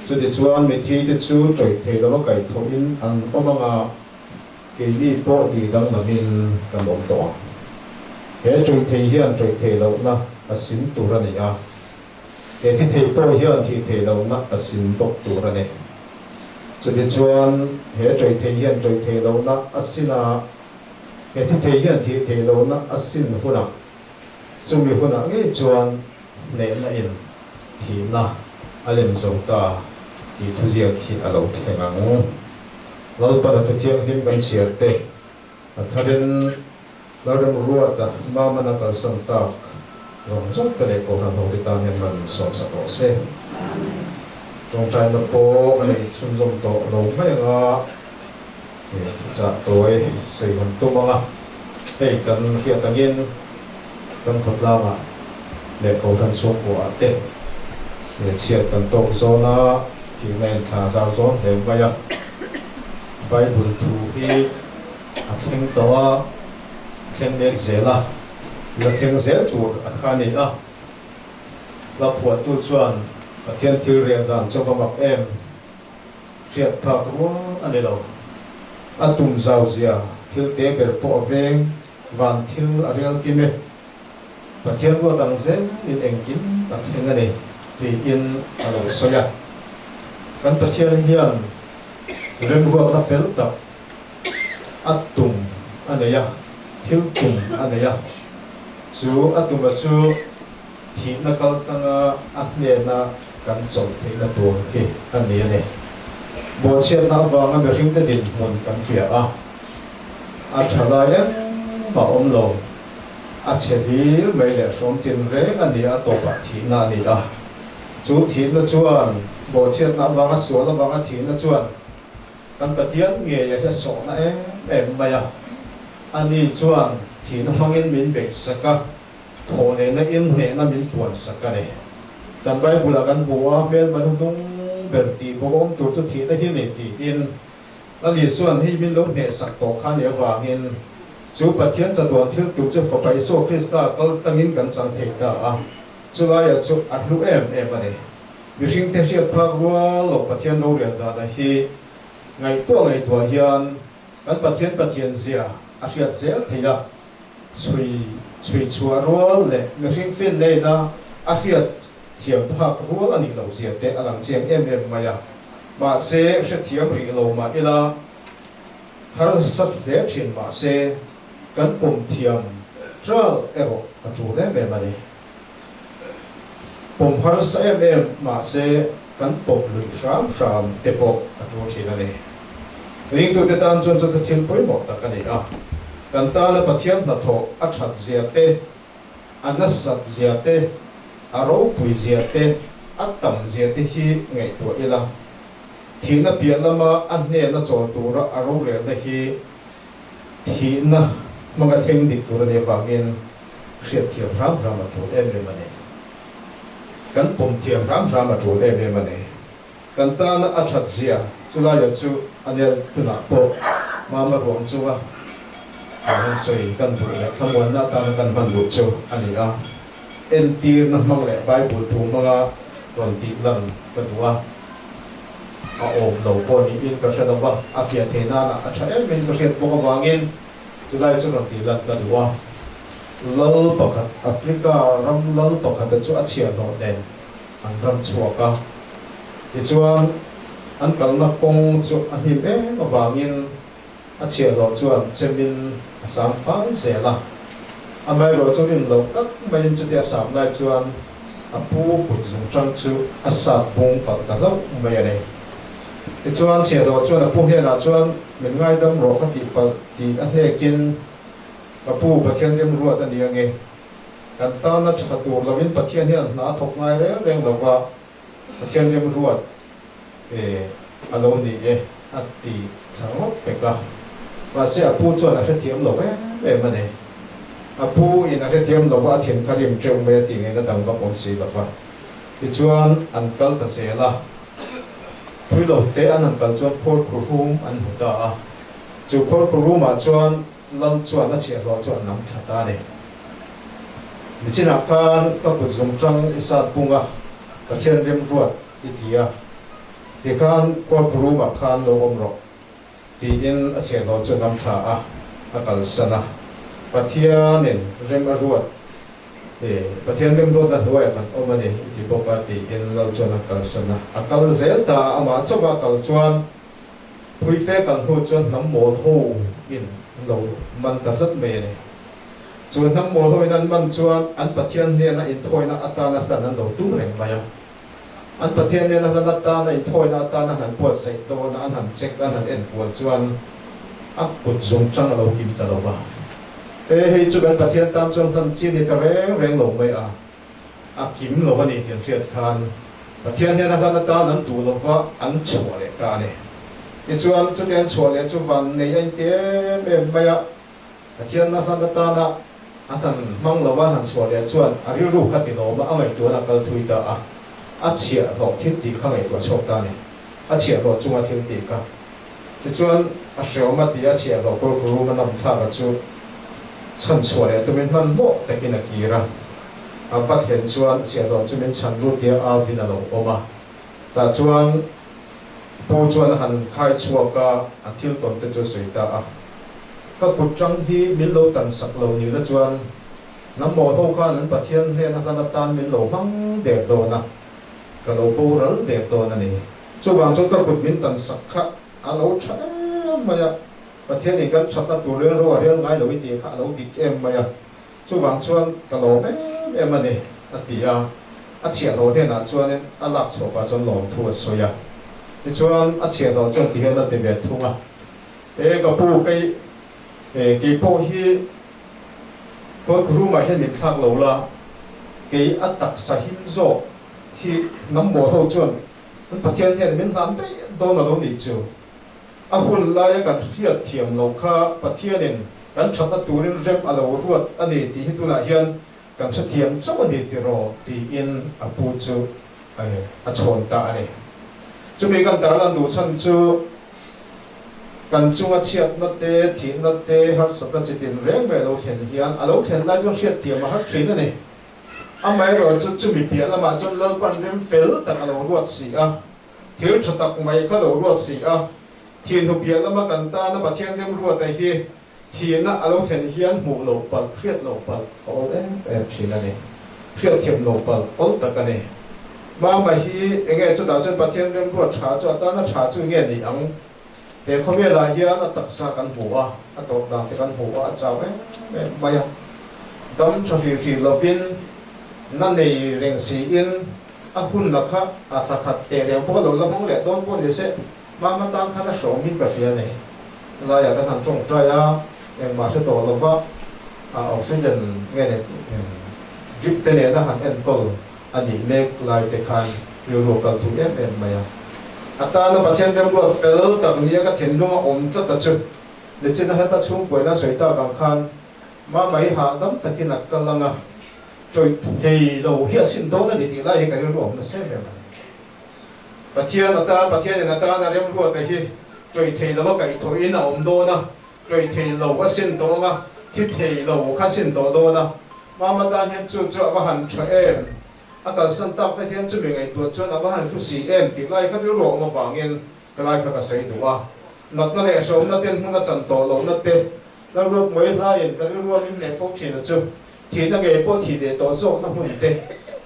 Chutichuan mithi te chu tawih thei lo a kaih thawh in an awm ang a, keini pawh tih danglam in kan awm tawh ang. He tawih thei hian tawih thei lohna a sim tur a ni a, he thi thei pawh hian thih thei lohna a sim bawk tur a ni. Chutichuan, he ṭawih thei hian ṭawih theih lohna a sin a, he thi thei hian thih theih lohna a sin hunah, chumi hunah ngei chuan hnehna in thihna a lem zo ta tih thuziak hi a lo thleng ang. Lalpana thu thianghlim kan chhiar te, a tharin Lalremruata Mamana kalsan tak zawng zawng te leh Kohhran ho te tan hian man sawmsak rawh se. Tawngtaina pawh a nei chhunzawm tawh lo mai ang a, thuchah tawi sawi han tum ang a, hei kan hriat angin kan khawtlangah leh Kohhran chhungkuaah te chhiat kan tawk zawn a, thihna inthla zar zawn hle mai a, Bible thu hi A thleng tawh a, thleng mek zel a, la thleng zel tur a kha a ni a. Hla phuahtu chuan Pathian thil riah dan chu va mak em? Hriat phak rual a ni lo. A tum zau zia thil te ber pawh a veng, van thil a rial kim e. Pathian ruat ang zelin engkim a thleng a ni tiin a lo sawi a. Kan Pathian hian remruatna fel tak A tum a nei a, thil tum a nei a. Chu a tuma chu thihna kal tlanga a hnena kan chawlh theihna tur hi a ni a ni. Bawhchhiatna avanga mihringte dinhmun kan hria a, a tha lai engmah awm lo, a chhe hlir mai leh hrawm tin reng a ni a, tawpah thihna a ni a. Chu thihna chuan bawhchhiatna avanga sual avanga thihna chuan Kan Pathian ngei a hre sawhna em em mai a, ani chuan thihna hmangin min beihsak a, thawhlehna in hnehna min puansak a ni. Kan Bible-ah kan hmu a, hmelma hnuhnung ber tih bawk awm tur chu thihna hi ni tiin Lal Isua'n hei min lo hnehsak tawh kha nih avangin chu Pathian chatuan thil tur chu Fapa Isua Krista kal tlangin kan chang thei ta a, chulaiah chu a hlu em em a ni. Mihringte hriat phak rual lo Pathian rorel dana hi ngaihtuah ngaihtuah hian kan Pathian Pathian zia a hriat zel theih a, chhui chhui chhuah rual leh mihring fin neina a hriat thiam phak rual a nih loh zia te a lang chiang em em mai a. Mahse, hrethiam rih lo mah ila, harsat hle thin mahse, kan pawm thiam ṭal erawh a ṭul em em a ni. Pawm harsa em em mahse kan pawm luih hram hram te pawh a tul thin a ni. Ringtute tan chuan chu thil pawimawh tak a ni a, kan tana Pathian hnathawh a that zia te, A nasat zia te, a ropui zia te, a tam zia te hi ngaihtuah ila. Thihna piah lama a hnena chawl tura a rorelna hi thihna hmanga thleng dik tur a nih avangin hriatthiam hram hram a tul em em a ni. Kan pawm thiam hram hram a tul em em a ni. Kan tana a that zia chulaia chu a nel tunah pawh mama ruang chunga kan han sawi kan duh leh thlamuanna atana kan hman duh chu a ni a. Entirna hmang leh Bible thu hmanga rawn tih lan ka duh a, a awm lo pawh niin ka hre lo va, a fiah thei nana a tha em in ka hriat bawk avangin chulai chu rawn tih lan ka duh a. Lal pakhat, Africa ram lal pakhata chu a chhiahhlawh nen an ram chhuak a, tichuan an kalna kawng chu a hnim em avangin a chhiahhlawh chuan chemin a sam fai zel a. Amaherawh chu rin loh tak maiin chutia sam lai chuan a pu kut zungṭang chu a sat bung palh ta hlauh mai a ni. Tichuan chhiahhlawh chuan a pu hnenah chuan min ngaidam rawh ka tih palh tih a hnekin ka pu Pathian remruat a ni ange. Kan tana tha tur lovin Pathian hian hna a thawk ngai reng reng lova, Pathian remruat e a lo ni e a ti tha ngawt pek a. Mahse a pu chuan a hrethiam lo em em a ni. A pu in a hrethiam lova a thin kha rim teuh mai a tih ngaihna dang vak awm si lova. Tichuan an kal ta zel a. Phui lo te an han kal chuan khuarkhu rum an hmu ta a. Chu khuarkhu rumah chuan Lal chuan a chhiahhlawh chu a nam thla ta a ni. Nichinah khan ka kut zungṭang i sat bung a, Pathian remruat i ti a, tikhan court room-ah khan lo awm rawh, tiin a chhiahhlawh chu a nam thla a, a kalsan a. Pathianin rem a ruat, Pathian remruatna hnuaiah kan awm a ni, i ti bawk a, tiin Lal chuan a kalsan a. A kal zel ta a, amah chauha a kal chuan Phui fe kal hnu chuan hnam mawl ho in an lo man ta tlat mai a ni. Chu hnam mawl ho in an man chuan an Pathian hnena inthawina atana hlan an lo tum reng mai a. An Pathian hnena hlan atana inthawina atana han buatsaih dawn a, an han check an han enkual chuan a kut zung chang a lo kim ta lo va. E hei chu kan Pathian tan chuan hlan chi a ni ta reng reng lo mai a. A kim lo a ni tih an hriat khan Pathian hian a hlan atan an duh lova an chhuah leh ta a ni. Tichuan chuti an chhuah leh chu van nei a inti em em mai a, Pathian a hlan atana a han hmang lova han chhuah leh chuan a rilru kha tilawm a, a ngaihtuahna a kal thui ta a, a chhiahhlawh thil tih kha ngaihtuah chhuak ta a ni. A chhiahhlawh chunga thil tih kha. Tichuan a hreawm a ti a, chhiahhlawh kawlkhu rum a namthlak a chu chhan chhuah leh tumin hmanhmawh takin a kir a. A va thlen chuan chhiahhlawh chu min chhan lut tia a vin a lo awm a. Tah chuan pu chuan a han khai chhuak a, a thil tawn te chu a sawi ta a. Ka kut tang hi min lo tan sak lo ni la chuan hnam mawl ho khan an Pathian hnen atan atan min lo hmang der dawn a, ka lo boral der dawn a ni. Chuvang chuan ka kut min tan sak kha a lo tha em mai a, Pathianin kan thatna tur rilru a rial ngai lo i tih kha a lo dik em mai a. Chuvang chuan ka lawm em em a ni, a ti a. A chhiahhlawh hnenah chuanin a lak chhuah pah chuan lawmthu a sawi a. Tichuan a chhiahhlawh chuan ti hian a ti ve thung a, E ka pu, kei e kei pawh hi Kawlkhu room ah hian min thlak lo la, kei a taksa him zawk hi hnam mawl ho chuan an Pathian hian min hlan daih dawn a lo nih chu. A hun laia kan hriat thiam lo kha Pathianin kan thatna turin rem a lo ruat a ni tih hi tunah hian kan hrethiam chauh a ni tiraw tiin a pu chu a chhawn ta a ni. Chumi kan tarlan duh chhan chu kan chunga chhiatna te, thihna te, harsatna chi tin reng reng a lo thlen hian a lo thlen lai chuan hriatthiam a har thin a ni. Amaherawhchu chumi piah lamah chuan Lalpan rem fel tak a lo ruat si a. Thil tha tak mai kha lo ruat si a, thihnu piah lama kan tana Pathian remruata hi thihna a lo thlen hian hmuh loh palh, hriat loh palh a awl em em thin a ni. Hriat thiam loh palh awl tak a ni. Mama hi enge chutah chuan Pathian remruat tha chu a tana tha chu nge ni ang? He khawvelah hian a taksa kan hmu a, a tawrh dan te kan hmu a, a chau em em mai a. Dam tha hrih hrih lovin, na nei reng siin, A hun la kha a thla khat teh reng pawh lo la hmang leh dawn pawh ni se, mama tan khan a hrawmin ka hria nei. Laiah kan han tawngtai a, engmah hre tawh lova, a oxygen nge nei Drip te nena han enkawl a nih mek lai te khan rilru a kal thung em em mai a. A tana Pathian remruat fel tak nia ka thinlung a awm tlat a chu nichin a heta chhungkuaina sawi tak ang khan Mama hi hahdam takin a kal ang a, tawih thei lo hi a sin dawn a ni tih lai hi ka rilru a awm nasa em em a ni. Pathian atan, Pathianin atana remruata hi tawih thei lo a kaihthawhin a awm dawn a, Ṭawih thei lo a sin tawh ang a, thi thei lo kha sin tawh dawn a. Mama tan hian chu chu a va han ṭha em? A kalsan tak te hian chumi ngaihtuah chuan a va han hlu si em tih lai kha rilru a awm avangin ka lai kha ka sawi duh a. Natna leh hrehawmna ten hmun a chan tawh lohna te, Lalruat Muai hlaiin ka rilru a min hneh fo ṭhin a chu, thihna ngei pawh thih ve tawh zawkna hmun te,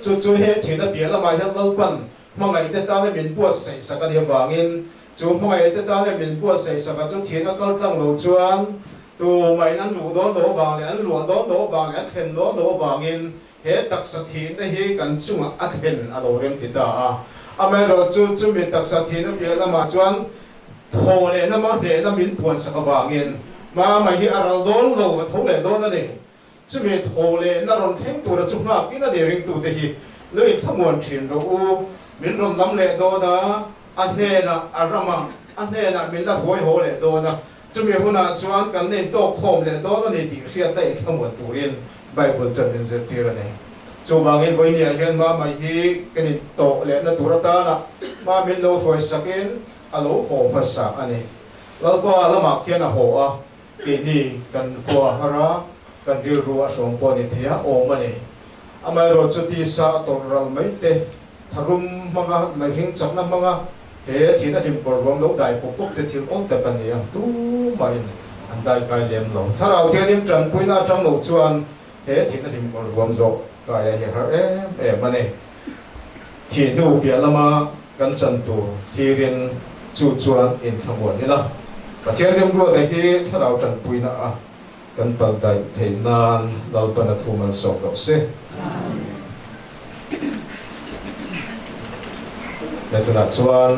chu chu he thihna piah lamah hian Lalpan hmangaihte tana min buatsaih sak a nih avangin Chu hmangaihte tana min buatsaih saka chu thihna kal tlang lo chuan tumahin an luh dawn lo avang leh an luah dawn lo avang leh an thlen dawn lo avangin he taksa thihna hi kan chungah a thlen a lo rem ti ta a. Amaherawhchu chumi taksa thihna piah lamah chuan thaw leh nama hnehna min puansak avangin Mama hi a ral dawn lo, a tho leh dawn a ni. Chumi thaw leh na rawn thleng tura chu nghak in a ni ringtute hi lo inthlamuan thin rawh u. Min rawn lam leh dawn a, a hnenah a ram a, a hnenah min la huai haw leh dawn a, chumi hunah chuan kan la intawk khawm leh dawn a ni tih hriatna inthlamuan turin Bible chuan min zirtir a ni. Chuvangin vawinia hian Mamai hi kan intawh lehna tur atana hma min lo hruaisakin a lo haw hmasa a ni. Lalpa lamah khian a haw a, Keini kan khua har a, kan rilru a hrawm pawh ni thei a, awm a ni. Amaherawh chu tisa a tawrh ral mai te, tharum hmanga, mihring chakna hmanga he thihna hlimkawr ruam lo dai pawp pawp te thil awl tak a ni a, tumahin an dai kai lem lo. Thlarau thianin tanpuina atang lo chuan he thihna hlimkawr ruam zawk kai a hi har em em a ni. Thih hnu piah lama kan chan tur thlirin chu chuan inthlamuan ila, Pathian remruata hi thlarau tanpuina a kan pal daih theih nan Lalpan a thu malsawm rawh se. He tunah chuan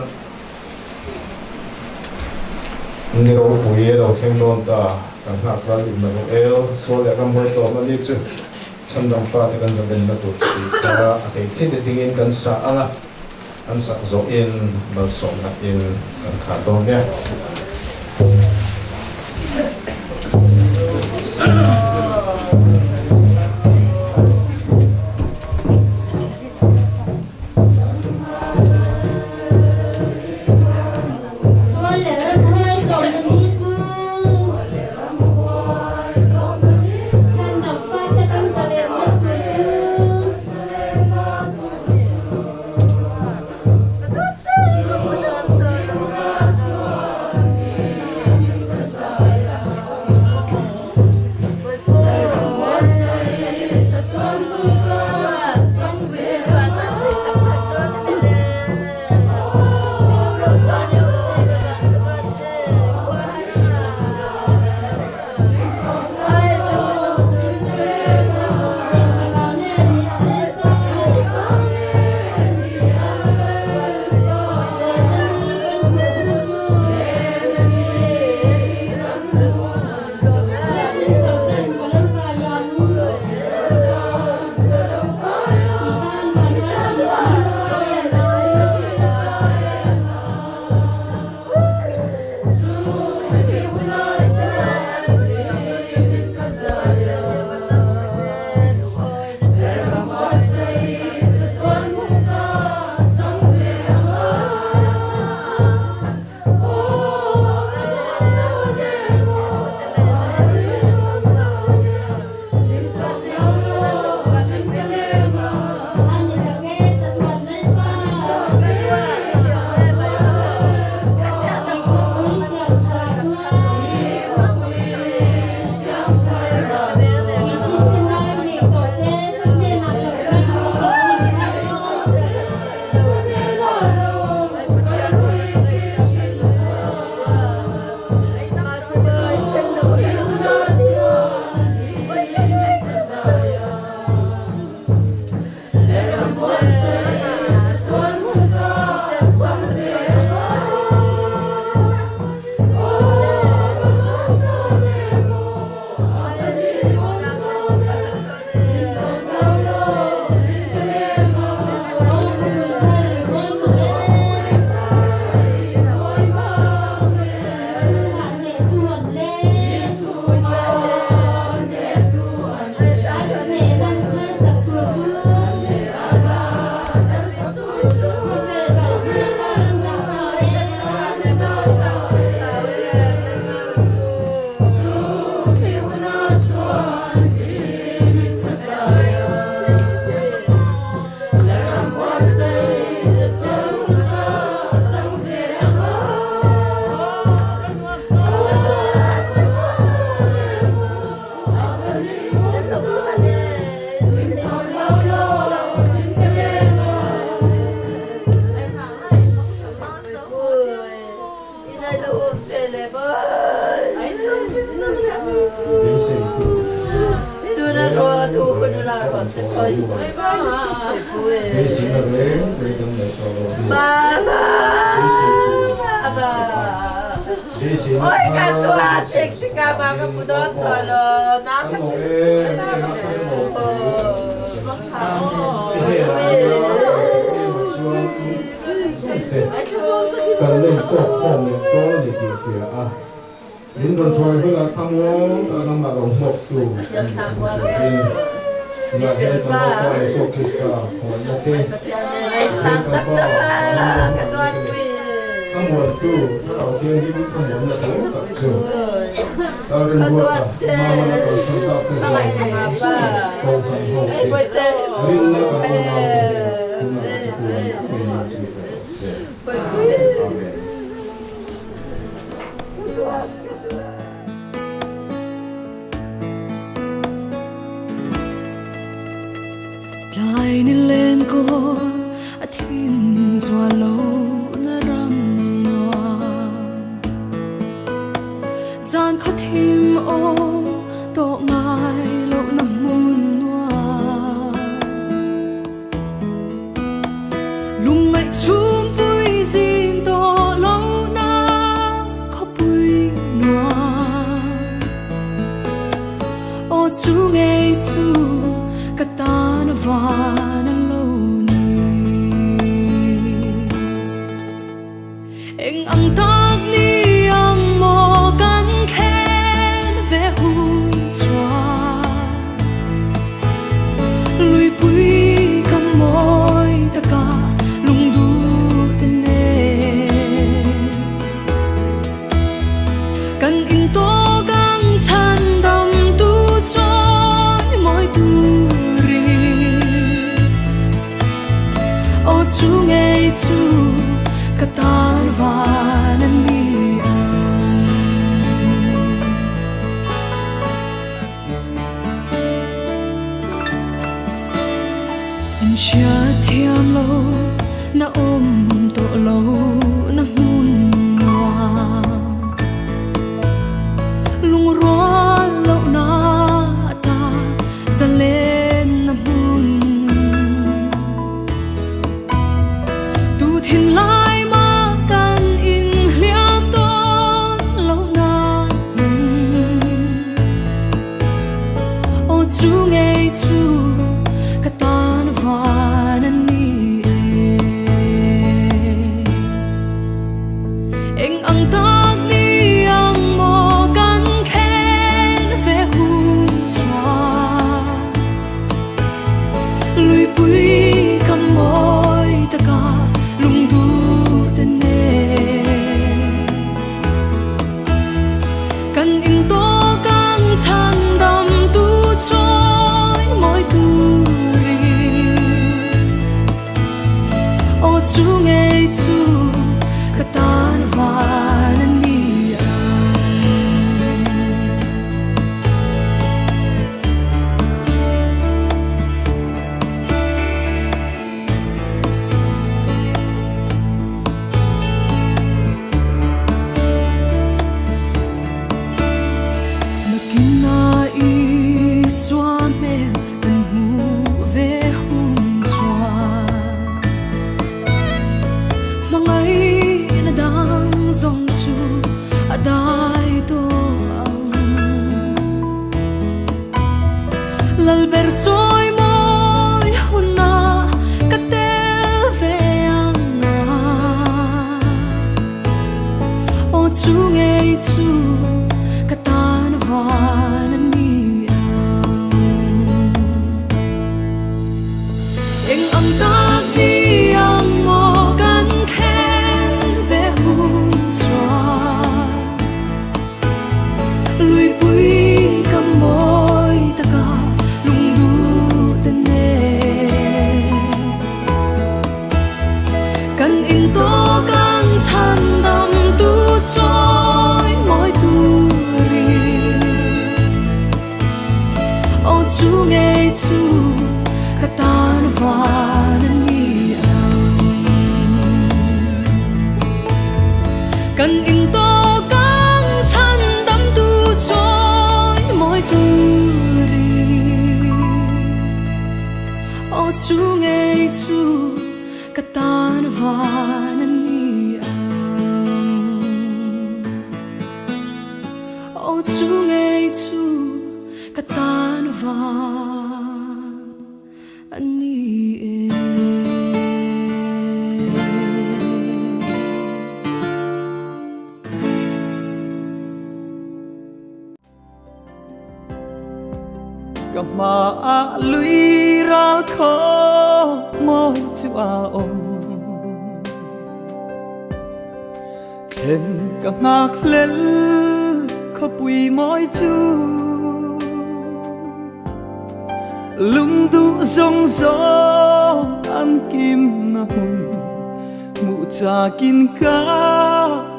ni ropui a lo thleng dawn ta, kan nghak lal Immanuel, Sual leh ramhuai tlawmna ni chu. Chhandam fate kan zalenna tur chu tih kha a thei thei te dingin kan sah ang a, kan sak zawhin malsawmna in kan khar dawn nia. Sual leh ramhuai tlawmna ni chu Chhandam fate kan zalenna tur chu. Beisei tur reng reng a awm tawh lo hi. Beiseina reng reng kan neih tawh lo hi. Beisei tur a awm tawh a. Beiseina thar kan siam sak avangin Lalpa kan lawm em em a kan lawm thu kan hrilh a che. I hnenah nia kan tih emah chuan tute kan la intawk khawm leh dawn a ni tih hria a. Min rawn hruai hunah thlamuang taka nangmah lo hmuak tu an ni ang tiin tunah hian kan Lalpa Isua Krista hmuaina te, Pathian kan Pa Vanram hmangaihna te leh thlamuantu Thlarau Thianghlim thlamuanna tam tak chu Lalrinruata Mamana kalsan tak te zawng zawng Kohhran ho te rinna kan unau te hian tunah a chatuan takin min zui che rawh se. Amen. Tlai ni len kawl a thim zual lo na ram nuam Zan khaw thim awm tawh ngai lo na hmun nuam Lungngaih chhumpui zin tawh lohna khawpui nuam Aw chu ngei chu ka tan van a lo ni Eng ang tak ni ang maw kan thlen ve hun chuan Luipui ka mawi taka lungduh te nen Kan intawk ang chhan dam tu chawi mawi turin Aw chu ngei chu ka tan van a ni ang. In hriatthiam lo na awm tawh lo na hmun nuam Lungrual lohna ata zalenna hmun Tu thinlai mah kan inhliam tawn lohna hmun Aw chu ngei chu ka tan van a ni e. Eng ang tak ni ang maw kan thlen ve hun chuan Luipui ka mawi taka lungduh te nen Kan intawk ang chhan dam tu chawi mawi turin Aw chu ngei chu ka tan van a ni ang. Nakinah Isua hmel kan hmuh ve hun chuan Hmangaihna dang zawng chu a dai tawh ang. Lalber chawi mawi hunah ka tel ve ang a, aw chu ngei chu ka tan van a ni ang. Eng ang tak ni ang maw kan thlen ve hun chuan. Luipui ka mawi taka lungduh te nen Kan intawk ang chhan dam tu chawi mawi turin. Kan intawk ang chhandamtu chawimawi turin. Aw chu ngei chu ka tan van a ni ang. Aw chu ngei chu ka tan van a ni e. Ka hmaah lui ral khaw mawi chu a awm. Thlen ka nghak hlel khawpui mawi chu. Lungduh zawng zawng an kimna hmun hmuh chakin ka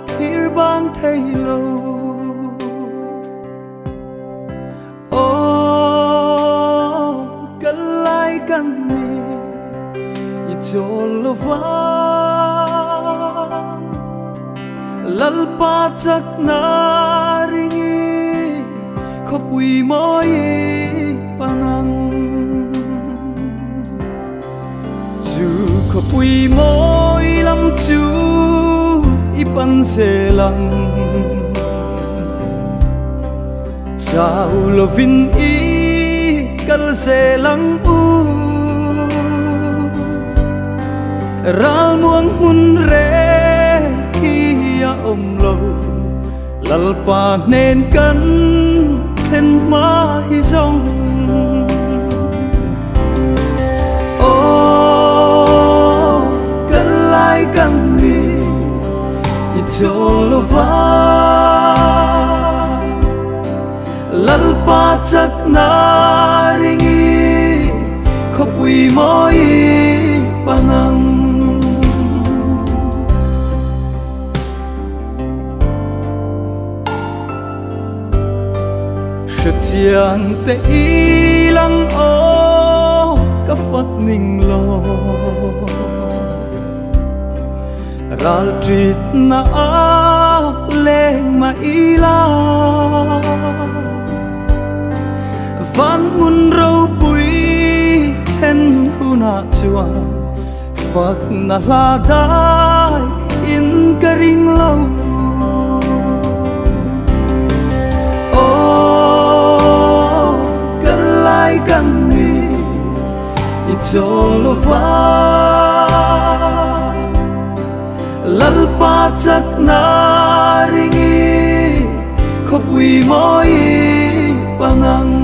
thlir bang thei lo. Aw, kal lai kan ni i chawl lo va, Lalpa chakna ringi khawpui mawi pangang. Chu khawpui mawi lam chu i pan zel ang. Chau lovin i kal zel ang u. Ral muang hmun reng khi a awm lo. Lalpa hnen kan thlen hma hi zawng. Aw, kal lai kan ni i chawl lova. Lalpa chakna ringi khawpui mawi pangang. Hrechian te i lang aw ka fak ning lo. Ral ṭit na a leng mah ila. Van hmun ropui then hunah chuan fak na hla dai in ka ring lo. Aw, kal lai kan ni i chawl lo va. Lalpa chakna ringi khawpui mawi pangang.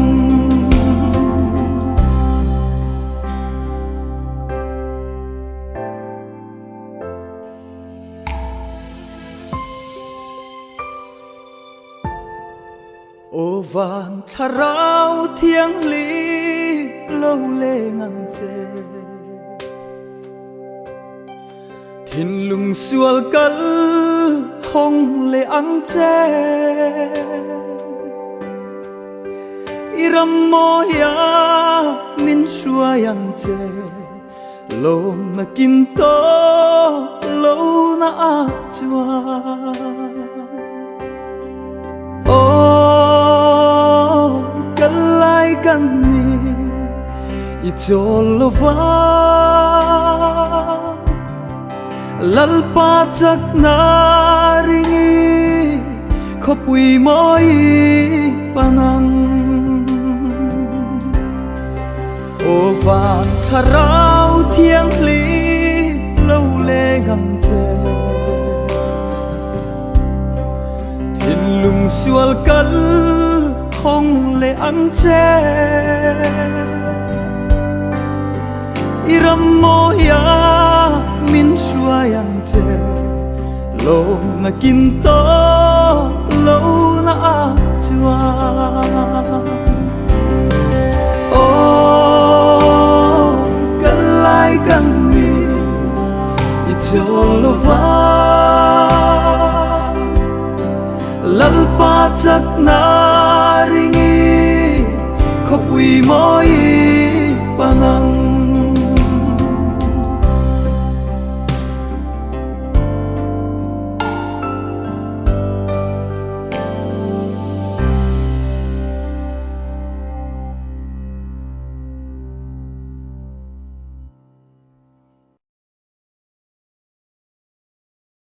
Aw van thlarau thianghlim lo leng ang che. Thinlung sual kal hawng leh ang che. I ram mawia min hruai ang che. Lawmna kin tawh lo na ah chuan. Aw, kal lai kan ni i chawl lo va. Lalpa chakna ringi khawpui mawi pangang. Aw van thlarau thianghlim lo leng ang che. Thinlung sual kal hawng leh ang che. I ram mawia min hruai ang che. Lawmna kin tawh lo na ah chuan. Aw, kal lai kan ni i chawl lo va. Lalpa chakna ringi khawpui mawi pangang.